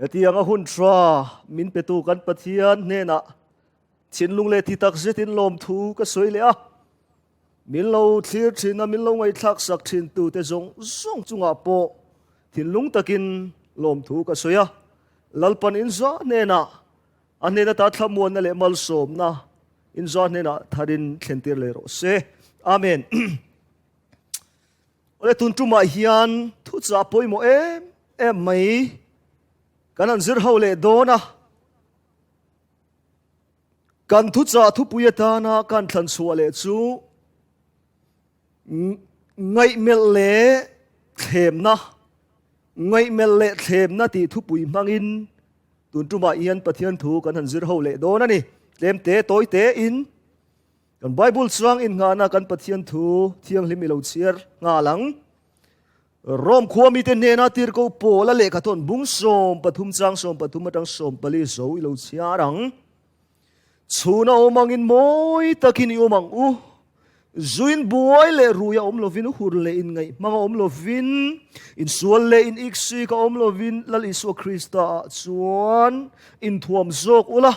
Hetianga hun tha min petu kan Pathian hnenah thinlung leh thi tak zetin lawmthu ka sawi leh a. Min lo thlir thin a, min lo ngaihthlak sak thin tute zawng zawng chungah pawh thinlung takin lawmthu ka sawi a. Lalpan inzah hnenah a hnen ata thlamuanna leh malsawmna inzah hnenah tharin thlentir leh rawh se. Amen. Awle tun tumah hian thuchah pawimawh em em mai kan han zir ho leh dawn a. Kan thuchah thupui atana kan thlan chhuah leh chu ngaihmelh leh thlemna, ngaihmelh leh thlemna tih thupui hmangin tun tumah hian Pathian thu kan han zir ho leh dawn a ni. Tlemte tawi tein Kan Bible chuang innghahna kan Pathian thu thianghlim i lo chhiar nghal ang. Rome khua mite hnena tirko Paula lehkha thawn bung 13 chang 13 atang 14 zo i lo chhiar ang. Chhuna awm angin mawi takin i awm ang u. Zuin buai leh rui a awm lovin, hur leh inngaih hmang a awm lovin, insual leh in iksik a awm lovin Lal Isua Krista ah chuan inthuam zawk ula.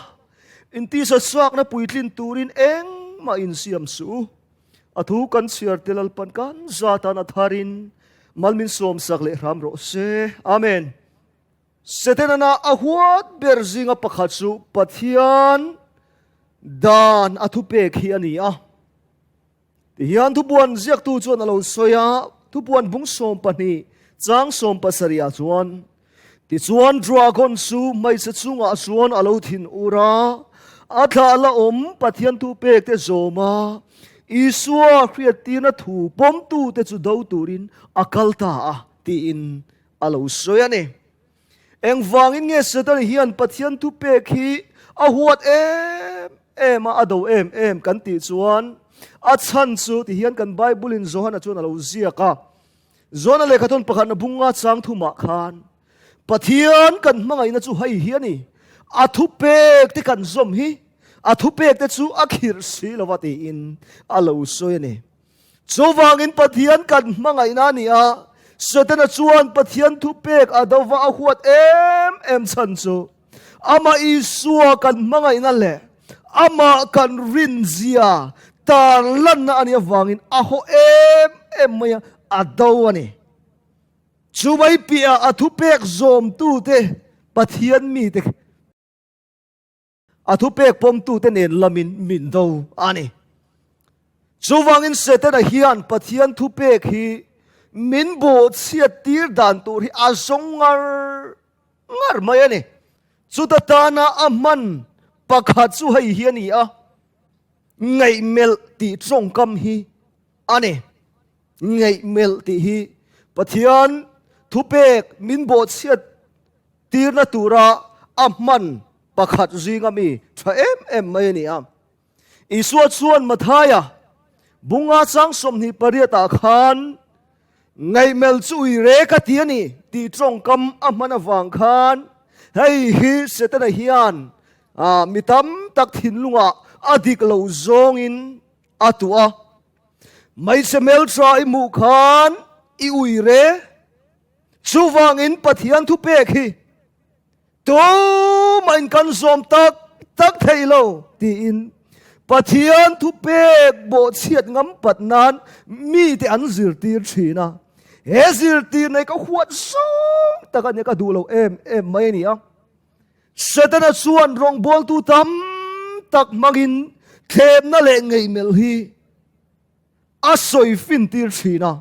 Intisa chhuakna puitlin turin engmah insiam suh u. A thu kan chhiar te Lalpan kan zatan a tharin mal min sawmsak leh hram rawh se. Amen. Setana a huat ber zinga pakhat chu Pathian dan a thupek hi a ni a. Tihian thupuan ziaktu chuan a lo sawi a, thupuan bung 12 chang 17 ah chuan, Tichuan dragon chu hmeichhe chungah chuan a lo thin ur a, a thlah la awm Pathian thupek te zawm a, Isua hriattirna thu pawmtute chu do turin a kal ta a, tiin a lo sawi a ni. Engvangin nge Satan hian Pathian thupek hi a huat em em a, a do em em kan tih chuan a chhan chu ti hian kan Bible in Johana chuan a lo ziak a. Johana lehkhathawn pakhatna bunga chang thumah khan Pathian kan hmangaihna chu hei hi a ni, a thupek te kan zawm hi, a thupek te chu a khirh si lova tiin a lo sawi a ni. Chuvangin Pathian kan hmangaihna a ni a, Setana chuan Pathian thupek a dova a huat em em chhan chu amah Isua kan hmangaihna leh amah kan rinzia tarlanna a nih avangin a haw em em mai a, a do a ni. Chumai piahah a thupek zawmtute Pathian mite A thupek pawmtute nen lamin min do a ni. Chuvangin Setana hian Pathian thupek hi min bawhchhiat tir dan tur hi a zawng ngar ngar mai a ni. Chuta tana a hman pakhat chu hei hi a ni a, ngaihmelh tih tawngkam hi a ni. Ngaihmelh tih hi Pathian thupek min bawhchhiat tirna tura a hman pakhat zinga mi tha em em mai a ni a. Isua chuan Mathaia bunga chang 28 ah khan ngaihmel chu ui rek a ti a ni tih tawngkam a hman avang khan hei hi Setana hian mi tam tak thinlungah a dik lo zawngin a tuah a. Hmeichhe hmeltha i hmuh khan i ui re. Chuvangin Pathian thupek hi tumahin kan zawm tak tak thei lo tiin Pathian thupek bawhchhiat ngam pat nan mite an zirtir thin a. He zirtirna hi ka huat zawng tak a nia, ka duh lo em em mai a ni a. Setana chuan rawngbawltu tam tak hmangin thlemna leh ngaihmelh hi a sawi fintir thin a.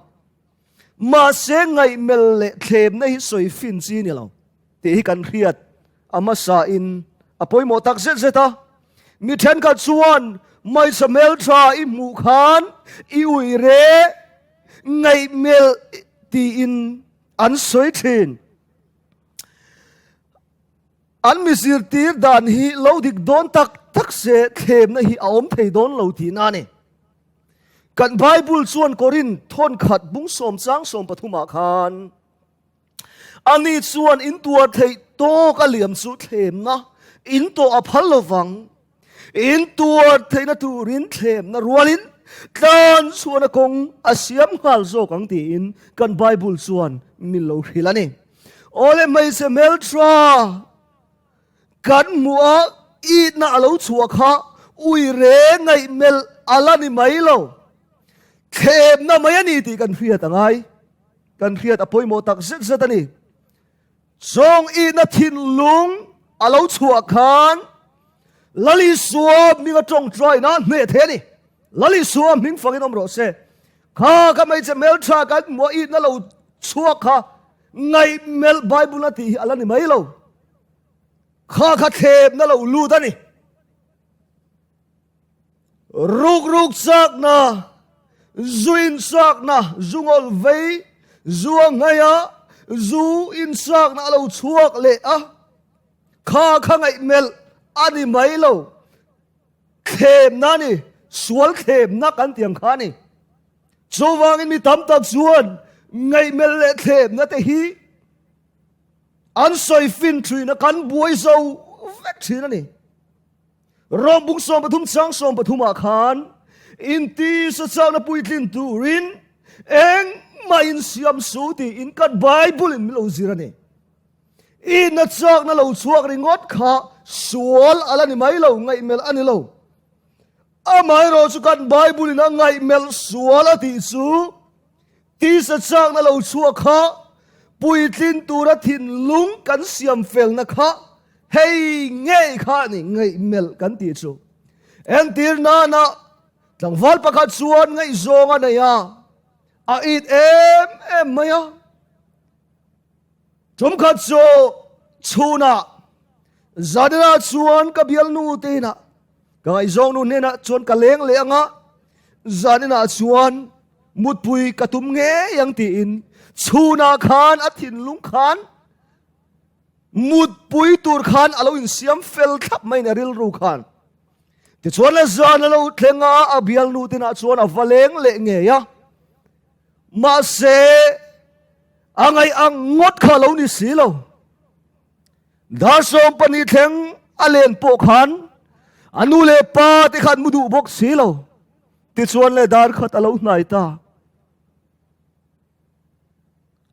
Mahse ngaihmel leh thlemna hi sawi fin chi ni lo tih hi kan hriat a hmasa in a pawimawh tak zet zet a. Mi thenkhat chuan hmeichhe hmeltha i hmuh khan i ui re ngaihmel tiin an sawi thin. An mi zirtir dan hi lo dik dawn tak tak se thlemna hi a awm thei dawn lo tihna a ni. Kan Bible chuan Korinth thawn khat bung sawm chang 13 ah khan ani chuan in tuar theih tawk a liam chu thlemna in tawh a phal lovang. In tuar theihna turin thlemna rualin tlan chhuahna kawng a siam nghal zawk ang tiin kan Bible chuan min lo hrilh a ni. Awle hmeichhe hmeltha kan hmuh a, itna a lo chhuah kha ui reng ngaihmelh a la ni mai lo. Thlemna mai a ni tih kan hriat a ngai. Kan hriat a pawimawh tak zet zet a ni. Chawng ihna thinlung a lo chhuah khan Lal Isua hming a tawngtaina a hneh thei a ni. Lal Isua hming fangin awm rawh se. Kha ka hmeichhe hmeltha kan hmuh a ihna lo chhuak kha ngaihmelh Bible a tih hi a la ni mai lo. Kha kha thlemna lo lut a ni. Ruk ruk chakna, zu in chakna, zu ngawl vei, zu a ngaih a, zu in chakna a lo chhuak leh a, kha kha ngaihmelh a ni mai lo, thlemna a ni, sual thlemna kan tih ang kha a ni. Chuvangin mi tam tak chuan ngaihmelh leh thlemna te hi an sawi fin thin a, kan buai zo vek thin a ni. Rom bung 13 chang 13 ah khan intisa chakna puitlin turin engmah insiam su tiin kan Bible in min lo zir a ni. Inna chakna lo chhuak ringawt kha sual a la ni mai lo, ngaihmelh a ni lo. Amaherawh chu kan Bible in a ngaihmelh sual a tih chu tisa chakna lo chhuak kha puitlin tura thinlung kan siam felna kha Hei ngei kha a ni ngaihmelh kan tih chu. Entir nana tlangval pakhat chuan ngaihzawng a nei a, a it em em mai a. Tumkhat chu chhunah Zanina chuan ka bialnu te inah ka ngaihzawng nu hnenah chuan ka leng leh ang a, Zanina chuan mutpui ka tum ngei ang tiin chhunah khan a thinlung khan Mutpui tur khan a lo insiam fel thlap mai a rilru khan. Tichuan le zan a lo thleng a, a bialnu tinah chuan a va leng leh ngei a. Mahse, a ngaih ang ngawt kha a lo ni si lo. Dar 12 thleng a len pawh khan a nu leh pa te khan mu duh bawk si lo. Tichuan le dar khat a lo hnai ta.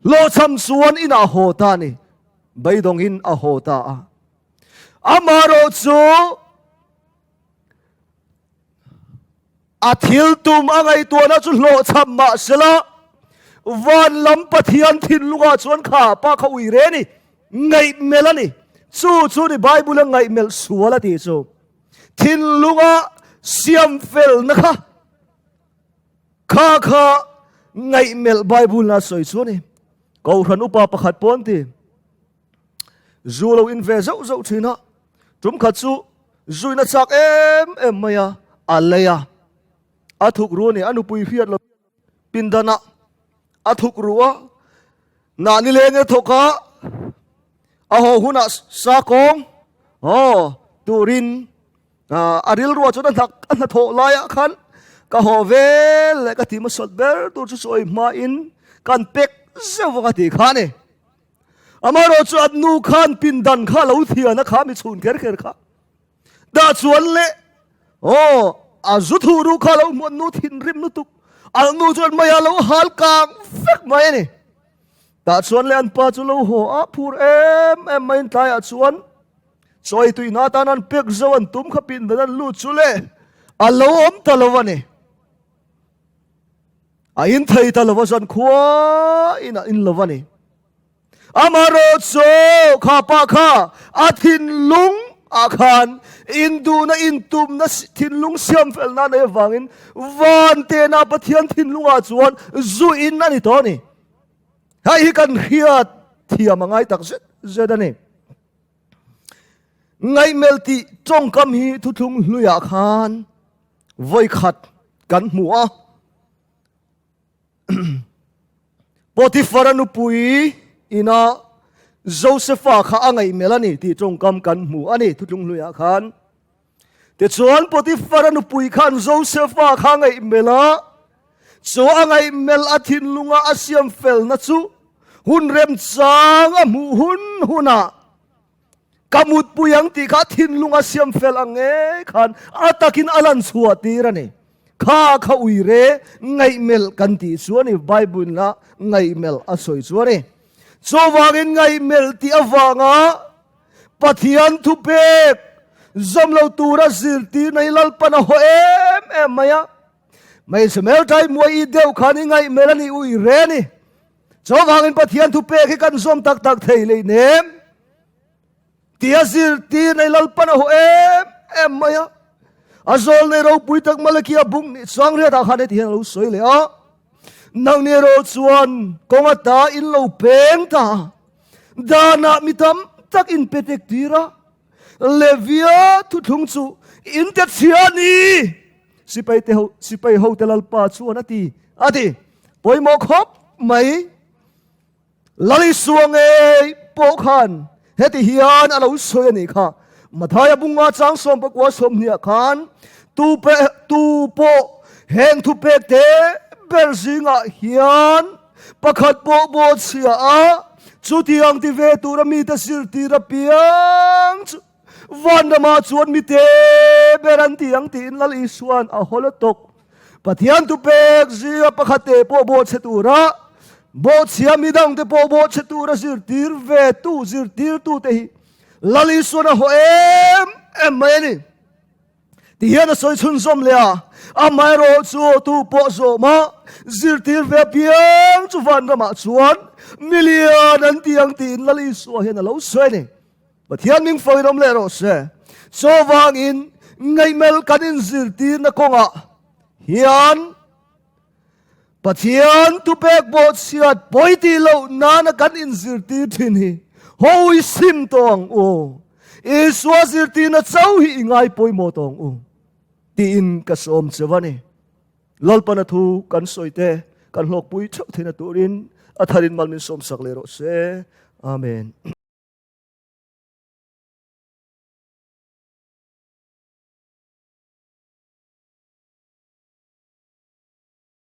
Hlawhchham chuan inah a haw ta a ni. Beidawngin a haw ta a. Amaherawh chu a thil tum a ngaihtuahna chu hlawhchham mah sela, van lam Pathian thinlungah chuan kha pa kha ui re a ni, ngaihmelh a ni. Chu chu ni Bible-a ngaihmelh sual a tih chu. Thinlunga siam felna kha. Kha kha ngaihmelh Bible a sawi chu a ni. Kohhran upa pakhat pawh an ti. Zu lo in ve zauh zauh thin a, tum khat chu zuin a chak em em mai a, a lei a, a thuk ru a ni, a nupui hriat lo pindanah a thuk ru a, nah nileng e thawk a, a haw hunah sa kawng aw turin A rilruah chuan a hna a hnathawh laiah khan ka haw vel leh ka ti hmasat ber tur chu sawi hmain kan pek zeuh vang a ti kha a ni. Amaherawh chu an nu khan pindan kha a lo thian a kha mi chhun kher kher kha. Dah chuan le aw a zu thu ru kha a lo hmuh an nu thinrim lutuk an nu chuan mei a lo hal kang vek mai a ni. Tah chuan le an pa chu lo haw a phur em em maiin tlaiah chuan Chawi tuihna atan an pek zo an tum kha pindan an lut chu le a lo awm ta lo a ni. A in thei ta lo a zan khua in a in lo a ni. Amaherawh chu kha pa kha a thinlung ah khan induhna intumna thinlung siam fel nan nei avangin van tena Pathian thinlung ah chuan zu in a ni tawh a ni. Hei hi kan hriat thiam a ngai tak zet zet a ni. Ngaihmelh tih tawngkam hi thuthlung hluiah khan vawikhat kan hmu a. Potifara nupui ina Josefa kha a ngaihmelh a ni tih tawngkam kan hmu a ni thuthlung hluiah khan. Tichuan Potifara nupui khan Josefa kha a ngaihmelh a, chu a ngaihmelh a thinlunga a siam felna chu hun remchang a hmuh hun hunah ka mutpui ang tih kha thinlunga siam fel ang ngei khan a takin a lan chhuah tir a ni. Kha kha uire ngaihmelh kan tih chu a ni, Bible-a ngaihmelh a sawi chu a ni. Chuvangin ngaihmelh tih avanga Pathian thupek zawm lo tura zirtirna hi Lalpan a haw em em mai a. Hmeichhe hmelṭha i muai i deuh khan i ngaihmelh a nih ui re a ni. Chuvangin Pathian thupek hi kan zawm tak tak thei leh nem. Tia zirtir nei Lalpan a haw em em mai a. A zawl nei ropui tak Malakia bung nih chuang riatah khan heti hian a lo sawi leh a. Nangni erawh chuan kawng ata in lo peng ta. Danah mi tam tak in pe tek tir a. Levia thuthlung chu in te chhia a ni. Sipai te ho, sipai ho te Lalpa chuan a ti, a ti. Pawimawh khawp mai. Lalisua ngei pawh khan heti hian a lo sawi a nih kha, Mathaia bunga chang 19 20 khan, Tu pe, tu pawh heng thupek te ber zingah hian pakhat pawh bawhchhia a, chutiang ti ve tura mite zirtir apiang chu vanramah chuan mite ber an ti ang tiin Lal Isua'n a haw la tawk. Pathian thupek zinga pakhat te pawh bawhchhe tura bawhchhia midangte pawh bawhchhe tura zirtir ve tu zirtirtute hi Lal Isuan a haw em em mai a ni. Tihian a sawi chhunzawm leh a, amaherawh chu tu pawh zawma zirtir ve apiang chu vanramah chuan milian an ti ang tiin Lal Isua hian a lo sawi a ni. Pathian ming fo in awm leh rawh se. Chuvangin ngaihmelh kan inzirtirna kawngah hian Pathian thupek bawhchhiat pawi tih loh nana kan inzirtir thin hi hawi sim tawh ang u. Isua zirtirna chauh hi i ngai pawimawh tawh ang u tiin ka sawm cheu a ni. Lalpana thu kan sawi te kan hlawkpui theuh theihna turin a tharin mal min sawmsak leh rawh se. Amen.